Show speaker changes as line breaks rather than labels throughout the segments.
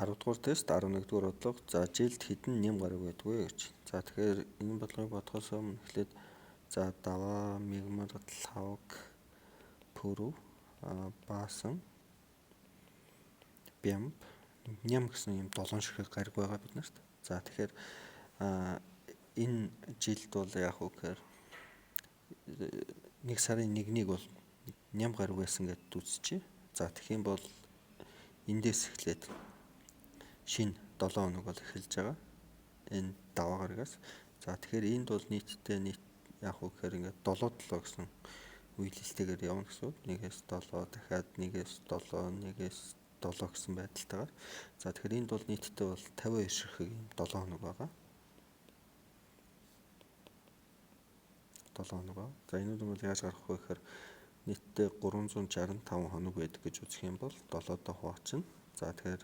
10 дугаар тест 11 дугаар бодлого. За жилд хэдэн нэм гараг байдаг вэ гэж. За тэгэхээр энэ бодлогыг бодохоос өмнө эхлээд за даваа мигмар лавг пүрв баасан бямб ням гэсэн юм 7 ширхэг гараг байгаа бид нарт. За тэгэхээр энэ жилд бол яг уу гэхээр 1 сарын 1-нийг бол ням гараг байсан гэдээ үзчихье. За тэгэх юм бол эндээс эхлээд шинэ 7 хоног бол эхэлж байгаа. Энэ даваа гарагаас. За тэгэхээр энд бол нийтдээ нийт яг уу гэхээр ингээд 7 7 гэсэн үейлэлтэйгээр явна гэсэн үг. 1-ээс 7 дахиад 1-ээс 7 1-ээс 7 гэсэн байдалтайгаар. За тэгэхээр энд бол нийтдээ бол 52 ширхэг юм 7 хоног байгаа. 7 хоног байгаа. За энэ бол яаж гарах вэ гэхээр нийтдээ 365 хоног байдаг гэж үзэх юм бол 7-доо хуваачна. За тэгэхээр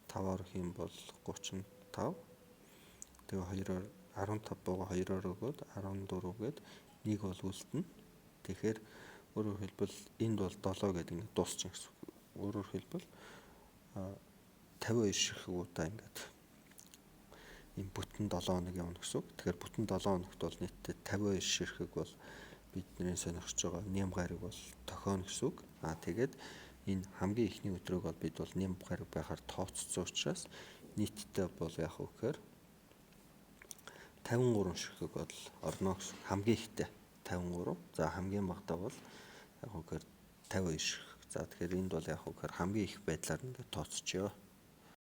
5-аар өгөх юм бол 35. Тэгээ 2-оор 15 бууга 2-оор өгөөд 14 гээд 1 бол үлдэнэ. Тэгэхээр өөрөөр хэлбэл энд бол 7 гэдэг ингээд дуусчих гэсэн. Өөрөөр хэлбэл 52 ширхэг удаа ингээд ийм бүтэн 7 хоног явна гэсэн үг. Тэгэхээр бүтэн 7 хоногт бол нийтдээ 52 ширхэг бол бидний сонирхож байгаа нэм гараг бол тохионо гэсэн үг. Аа тэгээд энэ хамгийн эхний өдрөөг бол бид бол нэм гараг байхаар тооцсон учраас нийтдээ бол яг уу гэхээр 53 ширхэг бол орно гэсэн. Хамгийн ихтэй 53. За хамгийн багадаа бол яг уу гэхээр 52 ширхэг. За тэгэхээр энд бол яг уу гэхээр хамгийн их байдлаар ингээд тооцчихё.